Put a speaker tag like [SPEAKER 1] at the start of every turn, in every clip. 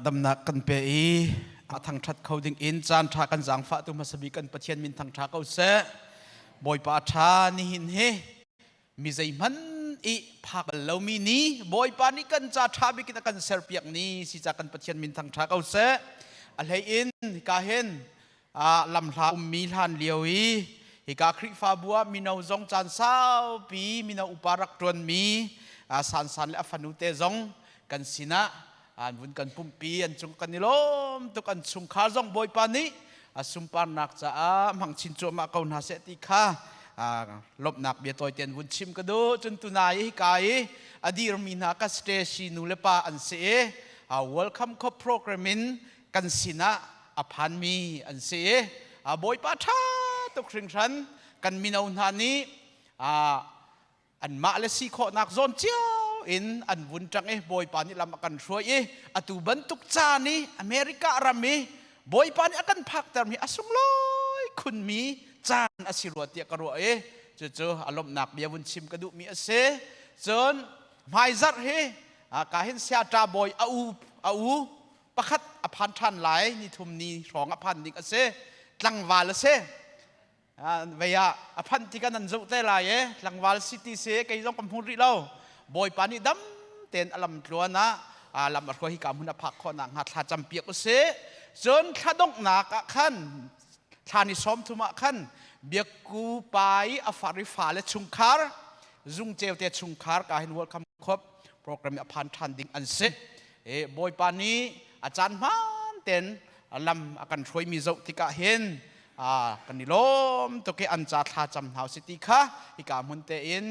[SPEAKER 1] Damnak kan pe i a thangṭhat kho ding in caan ṭha kan zaangfah tu hmasa bik kan Pathian min thangṭha ko seh. Bawipa ṭha nihin hi mi zeihmanh i phak bal lomi ni Bawipa nih kan ca ṭha bik in a kan serpiak ni si ca kan Pathian min thangṭha ko seh. A hlei in hika hin lamhla ummi hlan lio i hika Khrihfabu ah mino zong caan saupi mino upa rak ṭuanmi Sansan le a fanu te zong kan sinah an vun kan pumhpi. An cung kan i lawm tuk. An chungkhar zong Bawipa nih a sunparnak caah hmang chin cuahmah ko hna seh ti kha lawmhnak bia tawi tein vun chim ka duh. Cun tunai hika i a dirmi hna ka Stacy nu le pa an si i welcome khop program in kan sinah a phanmi an si i Bawipa ṭha tuk hringhran. Kan mino hna nih anmah le si khawhnak zawn cio in an vun ṭang i Bawipa nih lam a kan hruai i atu bantuk caan i America ram i Bawipa nih a kan phaktermi a sunglawi khunmi caan a si rua tiah ka ruah i cucu a lawmhnak bia vun chim ka duhmi a si. Cun hmaizarh hi ka hin siaṭa bawi a u pakhat a phan ṭhan lai. Nithum ni hrawng a phan ding a si. Tlangval a si. Vei ah a phanh tikah nan zoh te lai e. Tlangval city si kei zong ka hmu rih lo. Bawipa nih dam tein a lam tluan ah lam a hruai, hika hmun a phak khawh nak hnga thla cam piak usih. Cun thla donghnak ah khan, thla ni 30 ah khan, biakku pa i a far i fa le chungkhar zung ceu te chungkhar ka hin welcome khop program a phan ṭhan ding an si. E Bawipa nih a caan hmaan ten lam a kan hruaimi zoh tikah hin kan i lawm tuk i an ca thla cam hna si ti kha hika hmun te in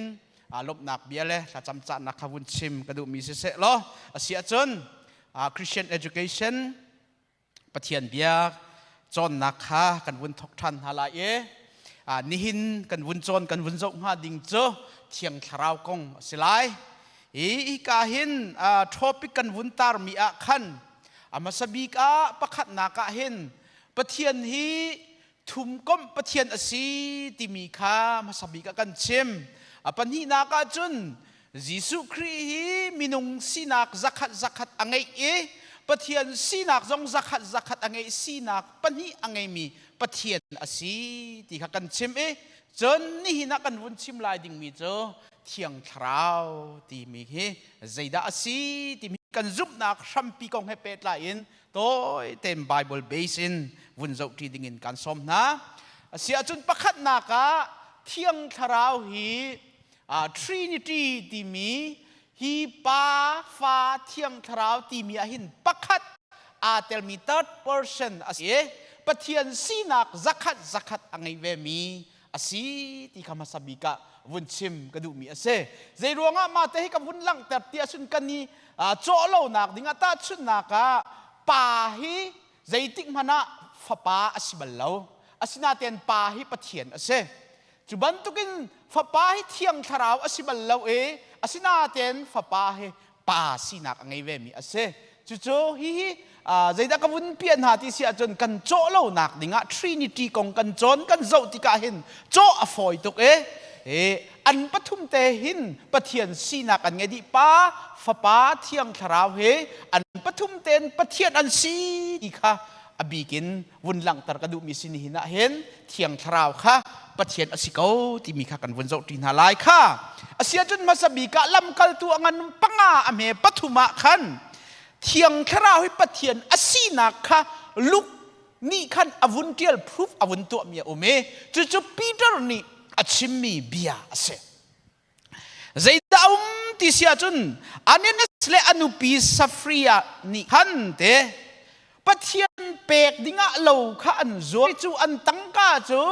[SPEAKER 1] lawmhnak bia le thlacam cahnak kha vun chim ka duhmi si seh law. A si ahcun Christian education, Pathian bia cawnnak kha kan vun thok ṭhan hna lai i nihin kan vun cawn, kan vun zoh hnga ding cu Thiang Thlarau kong a si lai. Hi hika hin topic kan vun tarmi ah khan a hmasa bik ah, pakhatnak ah hin Pathian hi thumkomh Pathian a si timi kha hmasa bik ah kan chim. A pahnihnak ah cun Jesuh Khrih hi minung sinak zakhat zakhat a ngeih i Pathian sinak zong zakhat zakhat a ngeih, sinak pahnih a ngeimi Pathian a si ti kha kan chim i cun nihin ah kan vun chim lai dingmi cu Thiang Thlarau timi hi zeidah a si timi kan zumhnak hrampi kong he pehtlai in tawi tein Bible base in vun zohṭi dingin kan sawm hna. Asiahcun pakhatnak ah Thiang Thlarau hi Trinity timi hi, Pa, Fa, Thiang Thlarau timi ah hin pakhat aa telmi third person a si i Pathian sinak zakhat zakhat a ngei vemi a si ti kha hmasa bik ah vun chim ka duhmi a si. Zei ruangah mah te hi ka vun langhter ti ahcun kan i cawh lonak ding ah, tahchunhnak ah, Pa hi zeitik hmanh ah Fapa a si bal lo. Asinain Pa hi Pathian a si. Cu bantukin Fapa hi Thiang Thlarau a si bal lo i asinain Fapa hi Pa sinak a ngei vemi a si. Cucu hihi zeidah ka vun piah hna ti si ahcun kan cawh lonak dingah Trinity kong kan cawn, kan zoh tikah hin cawh a fawi tuk i an pathum te hin Pathian sinak an ngei dih. Pa, Fapa, Thiang Thlarau hi an pathum tein Pathian an si ti kha a bik in vun langhter ka duhmi si. Nihin ah hin Thiang Thlarau kha Pathian a si ko timi kha kan vun zohṭi hna lai kha. A si ahcun hmasa bik ah Lamkaltu a ngan panga a hme pathum ah khan Thiang Thlarau hi Pathian a sinak kha Luke nih khan a vun ṭial, proof a vun tuahmi a um i cucu Peter nih a chimmi bia a si. Zeidah a um ti si ahcun Ananias le a nupi Safria nih khan te Pathian pek dingah lo kha an zuar cu an tangka cu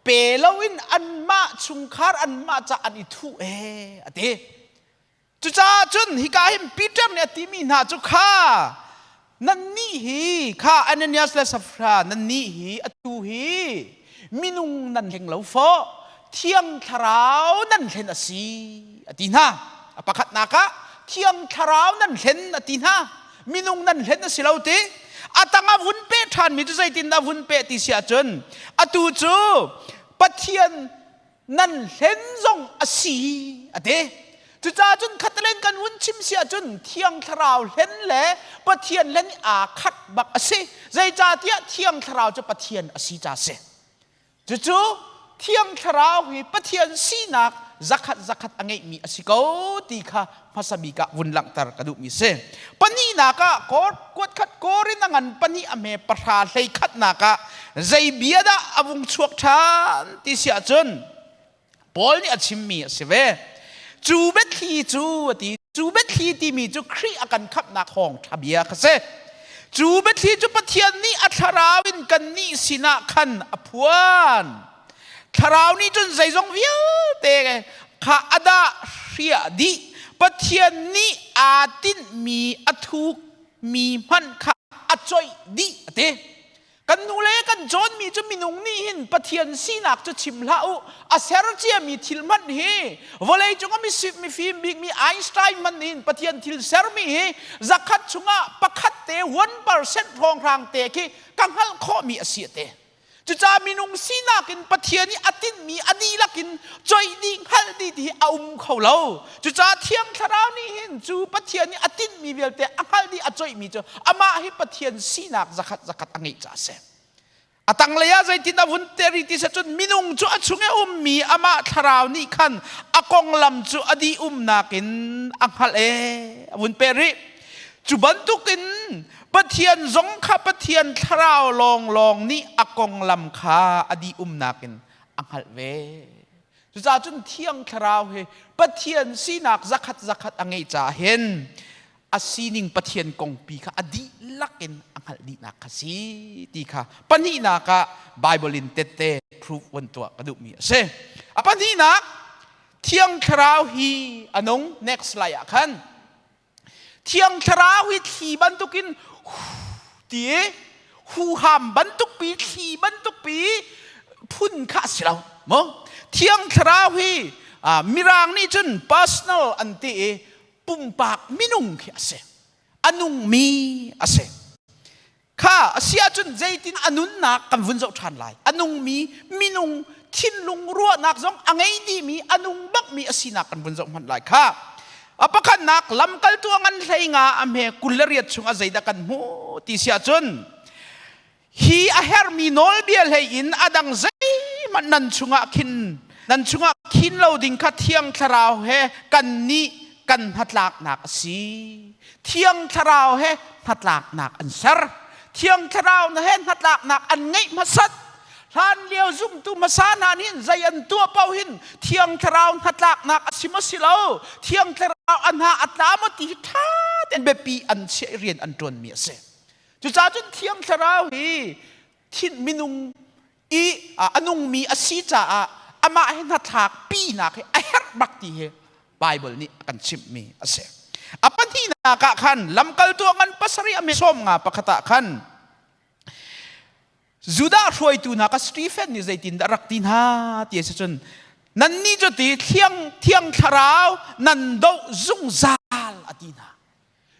[SPEAKER 1] pe loin anmah chungkhar, anmah ca an i thuh ee a ti. Cucaah cun hika hin Peter nih a timi hna cu, kha nannih hi, kha Ananias le Safra, nannih hi atu hi minung nan hleng lo fawh, Thiang Thlarau nan hlen a si, a ti hna. A pakhatnak ah Thiang Thlarau nan hlen a ti hna, minung nan hlen a si lo ti. A tang ah vun peh ṭhanmi cu zeitindah vun peh ti si ahcun atu cu Pathian nan hlen zong a si, a ti. Cucaah cun khatelen kan vun chim si ahcun Thiang Thlarau hlen le Pathian hlen aa khat bak a si. Zeicahtiah Thiang Thlarau cu Pathian a si ca si. Cucu Thiang Thlarau hi Pathian sinak zakhat zakhat a ngeihmi a si ko ti kha hmasa bik ah vun langhter ka duhmi si. Pahnihnak ah kuatkhat Korin a ngan pahnih a hme pahra hlei khatnak ah zei bia dah a vung chuak ṭhan ti si ahcun Paul nih a chimmi a si ve. Cu biathli cu a ti. Cu biathli timi cu Khrih a kan khamhnak thawngṭha bia kha si. Cu biathli cu Pathian nih a thlarau in kannih sinah khan a phuan. Thlarau nih cun zeizong vialte kha a dah hriah dih. Pathian nih aa tinhmi a thukmi hmanh kha a coih dih a ti. Kan nu le kan cawnmi cu minung nih hin Pathian sinak cu chim hlah u. A ser ciami thil hmanh hi vawlei cung ah mifim bikmi Einstein hmanh nih hin Pathian thil sermi hi zakhat chungah pakhat te 1% hrawnghrang te khi ka hngalh khawhmi a si a ti. Cucaah minung sinak in Pathian i a tinhmi a dihlak in coih dih hngalh dih ti hi a um kho lo. Cucaah Thiang Thlarau nih hin cu Pathian nih a tinhmi vialte a hngalh dih a coihmi cu amah hi Pathian sinak zakhat zakhat a ngeih caah a si. A tanglei ah zeitin a vun teri ti cun minung cu a chung i ummi amah thlarau nih khan a konglam cu a dih umnak in a hngalh ee a vun peh rih. Cu bantukin Pathian zong kha Pathian thlarau lawnglawng nih a konglam kha a dih umnak in a hngalh ve. Cucaah cun Thiang Thlarau hi Pathian sinak zakhat zakhat a ngeih caah hin a sining Pathian kongpi kha a dihlak in a hngalh dihnak kha si ti kha pahnihnak ah Bible in tette proof von tuah ka duhmi a si. A pahnihnak Thiang Thlarau hi a nung next slide ah khan Thiang Thlarau hi thli bantukin ti i huham bantuk pi thli bantuk pi phun kha a si lo maw Thiang Thlarau hi mirang nih cun personal an ti i pumpak minung khi a si a nungmi a si Kha a si ahcun zeitin a nunnak kan vun zoh ṭhan lai. A nungmi minung thinlung ruahnak zong a ngei dihmi a nung bakmi a sinak kan vun zoh hmanh lai kha. A pakhatnak lamkaltu a ngan hlei nga a hme 28 chung a zeidah kan hmuh ti si ahcun hi a hermi nawlbia hlei in a dang zeihmanh nan chungah khin nan chungah khin lo ding kha thiang thlarau he kannih kan hnatlaknak a si. Thiang Thlarau he hnatlaknak an ser. Thiang Thlarau he hnatlaknak an ngeih hmasat. Hlan lio zumtu hmasa hna nih zei an tuah paoh hin Thiang Thlarau hnatlaknak a si maw si lo, Thiang Thlarau a hna a tla maw ti hi ṭha tein biapi an chiah i rian an ṭuanmi a si. Cucaah cun Thiang Thlarau hi thin minung i a nungmi a si caah amah he hnathlak pinak hi a herh bak ti hi Bible nih a kan chimhmi a si. A pahnihnak ah khan lamkaltu a ngan pasarih a 51 pakhat ah khan Judah hruaitu hna kha Stephen nih zeitindah rak ti hna ti a si cun nannih cu ti thiang thiang thlarau nan doh zungzal a ti hna.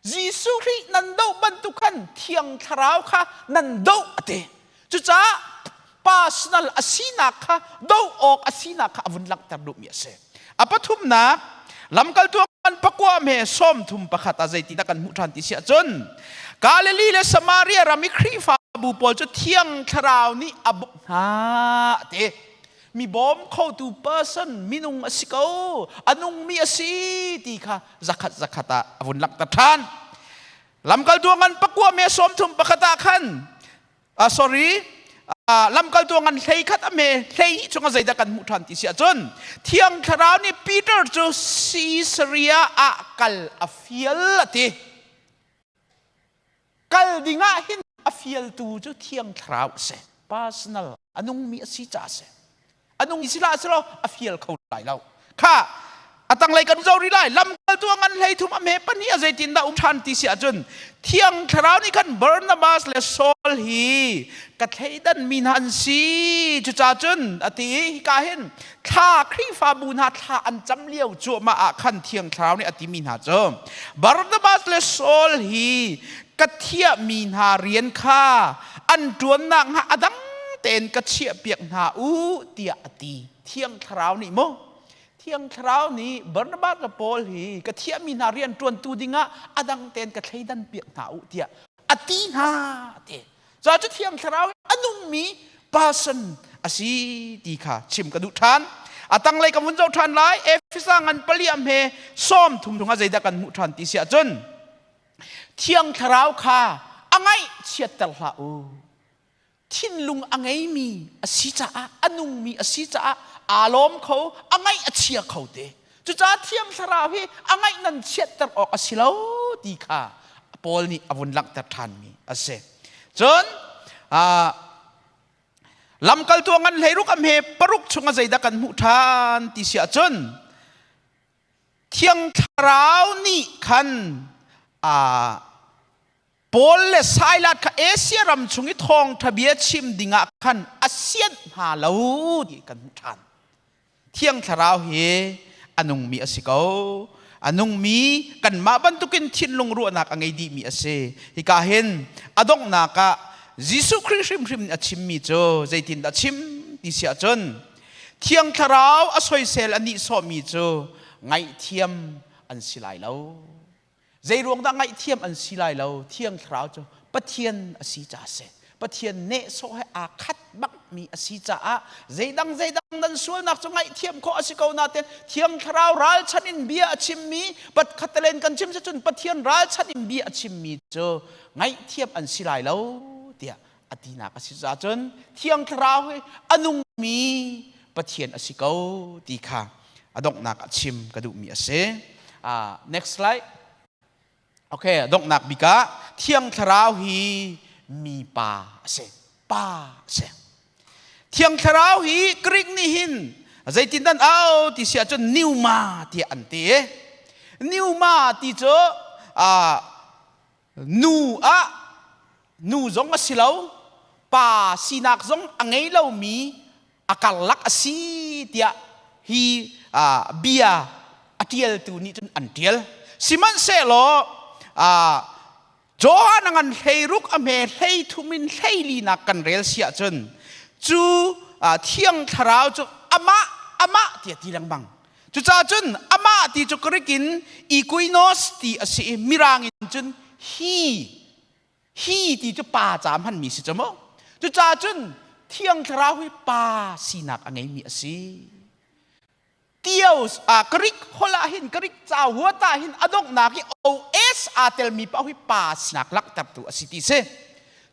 [SPEAKER 1] Jesuh Khrih nan doh bantuk khan Thiang Thlarau kha nan doh a ti. Cucaah personal a sinak kha doh awk a sinak kha a vun langhter duhmi a si. A pathumnak lamkaltu an pakua me 31 ah zeitindah kan hmuh ṭhan ti si ahcun Galilee le Samaria ram i Khrihfabu pawl cu Thiang Thlarau nih a bawmh hna a ti. Mi bawm khotu person minung a si ko a nungmi a si ti kha zakhat zakhat ah a vun langhter ṭhan. Lamkaltu ngan pakua me 31 ah khan sorry lamkaltu ngan 11 a me 12 chung a zeidah kan hmuh ṭhan ti si ahcun Thiang Thlarau nih Peter cu Caesarea ah kal a fial a ti. Kal dingah hin a fialtu cu Thiang Thlarau a si. Personal a nungmi a si caah a si. A nung si hlah selaw a fial kho lai lo. Kha a tanglei kan zoh rih lai. Lamkaltu a ngan 33 a hme pahnih a zeitindah um ṭhan ti si ahcun Thiang Thlarau nih khan Barnabas le Saul hi ka thleidan mi hna an si. Cucaah cun a ti i hika hin thla Khrihfabu hna thla an cam lio cuahmah ah khan Thiang Thlarau nih a timi hna cu Barnabas le Saul hi ka thiahmi hna rian kha an ṭuannak hnga a dang tein ka chiahpiak hna u tiah a ti. Thiang Thlarau nih maw? Thiang Thlarau nih Barnabas le Paul hi ka thiahmi hna rian ṭuantu dingah a dang tein ka thleidan piak hna u tiah a ti hna ti. Ca cu Thiang Thlarau a nungmi person a si ti kha chim ka duh ṭhan. A tanglei ka vun zoh ṭhan lai. Efesa ngan pali a hme 30 chungah zeidah kan hmuh ṭhan ti si ahcun Thiang Thlarau kha a ngaih chiatter hlah u. Thinlung a ngeimi a si caah, a nungmi a si caah aa lawm kho, a ngaih a chia kho te. Cucaah Thiang Thlarau hi a ngaih nan chiatter awk a si lo ti kha Paul nih a vun langhter ṭhanmi a si. Cun lamkaltu a ngan 16 a hme paruk chungah zeidah kan hmuh ṭhan ti si ahcun Thiang Thlarau nih khan Paul le Silas kha Asia ram chung i thawngṭha bia chim dingah khan a sianh hna lo ti kan hmuh ṭhan. Thiang Thlarau hi a nungmi a si ko. A nungmi kanmah bantukin thinlung ruahnak a ngei dihmi a si. Hika hin a donghnak ah Jesuh Khrih hrimhrim nih a chimmi cu zeitindah a chim ti si ahcun Thiang Thlarau a soisel a nihsawhmi cu ngaihthiam an si lai lo. Zeiruang dah ngaihthiam an si lai lo? Thiang Thlarau cu Pathian a si caah a si. Pathian nehsawh he aa khat bakmi a si caah zeidang zeidang nan sualnak cu ngaihthiam khawh a si ko nain Thiang Thlarau ralchanh in bia a chimmi khatelen kan chim si cun Pathian ralchanh in bia a chimmi cu ngaihthiam an si lai lo tiah a tinak a si caah cun Thiang Thlarau hi a nungmi Pathian a si ko ti kha a donghnak ah chim ka duhmi a si. Next slide. Okay, donghnak bik ah Thiang Thlarau hi mi pa a si. Pa a si. Thiang Thlarau hi Greek nih hin zeitin dan au ti si ahcun pneuma tiah an ti. Pneuma ti cu nu ah nu zong a si lo pa sinak zong a ngei lomi a karlak a si tiah hi bia a ṭialtu nih cun an ṭial. Sihmanhsehlaw Johan a ngan 16 a hme 33 in 14nak kan rel si ahcun cu Thiang Thlarau cu amah amah tiah ti lengmang. Cucaah cun amah ti cu Greek in ikuinos ti a si i Mirang in cun he Hi ti cu pa ca hmanmi si cu mu. Cucaah cun Thiang Thlarau hi pa sinak a ngeimi a si. Theos a Greek holh ah hin Greek ca huat ah hin a donghnak i OS aa telmi paoh hi pa sinak langhtertu a si ti si.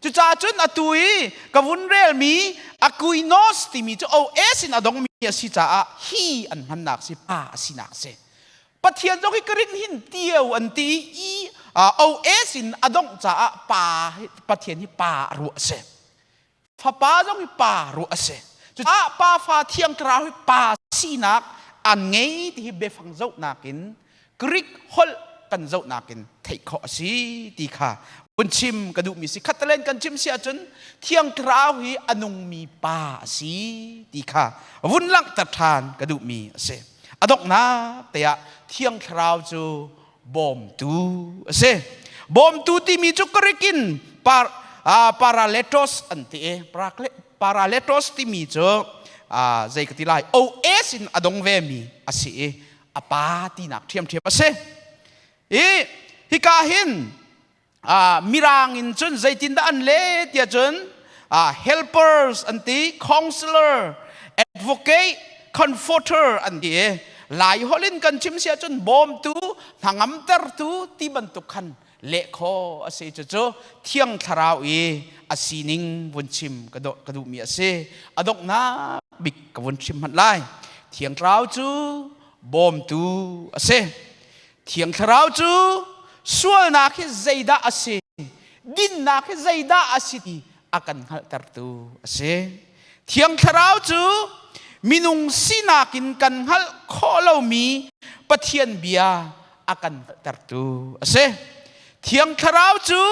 [SPEAKER 1] Cucaah cun atu i ka vun relmi Aquinos timi cu OS in a dongmi a si caah hi an hmannak si pa a sinak si. Pathian zong hi ka rin hin tio an ti i OS in a dongh caah pa Pathian hi pa ruah a si. Fapa zong hi pa ruah a si. Cucaah pa fa thiang thlarau hi pa sinak an ngei ti hi biafang zohnak in Greek holh kan zohnak in theih khawh a si ti kha vun chim ka duhmi si. Khattalen kan chim si ahcun thiang thlarau hi a nungmi pa a si ti kha vun langhter ṭhan ka duhmi a si. A donghnak te ah Thiang Thlarau cu bawmtu a si. Bawmtu timi cu Greek in par, paraletos an ti i paraletos timi cu zei ka ti lai OS in a dong vemi a si i a pa tinak ṭhiamṭhiam a si. I hika hin Mirang in cun zeitindah an leh tiah cun helpers an ti, counselor, advocate, comforter an ti i Lai holh in kan chim si ahcun bawmtu, hnangamtertu ti bantuk khan leh khawh a si. Cucu Thiang Thlarau i a sining vun chim ka duhmi a si. A donghnak bik ka vun chim hmanh lai. Thiang Thlarau cu bawmtu a si. Thiang Thlarau cu sualnak hi zeidah a si, dinnak hi zeidah a si ti a kan hngalhtertu a si. Thiang Thlarau cu minung sinak in kan hngalh khawh lomi Pathian bia a kan hngalhtertu a si. Thiang Thlarau cu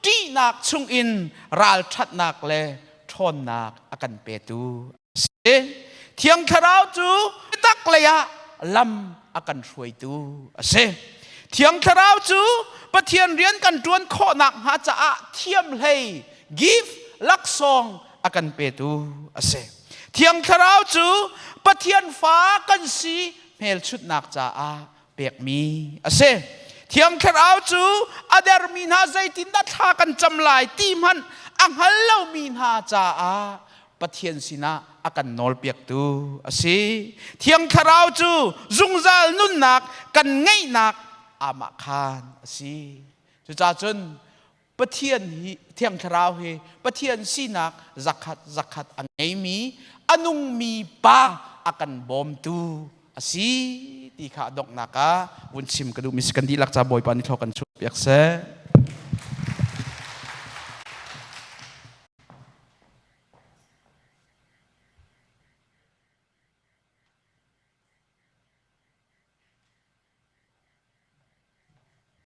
[SPEAKER 1] ṭihnak chungin ralṭhatnak le ṭhawnnak a kan petu a si. Thiang Thlarau cu biatak lei ah lam a kan hruaitu a si. Thiang Thlarau cu Pathian rian kan ṭuan khawhnak hnga caah thiamhlei gift laksawng a kan petu a si. Thiang Thlarau cu Pathian fa kan si. Hmelchunhnak caah pekmi a si. Thiang Thlarau cu a dermi hna zeitindah thla kan cam lai ti hmanh a hngal lomi hna caah Pathian sinah a kan nawlpiaktu a si. Thiang Thlarau cu zungzal nunnak kan ngeihnak amah khan a si. Cucaah cun Pathian hi Thiang Thlarau hi Pathian sinak zakhat zakhat a ngeimi a nungmi pa a kan bawmtu a si ti kha a donghnak ah vun chim ka duhmi si. Kan dihlak ca Bawipa nih thlaw kan chuah piak seh.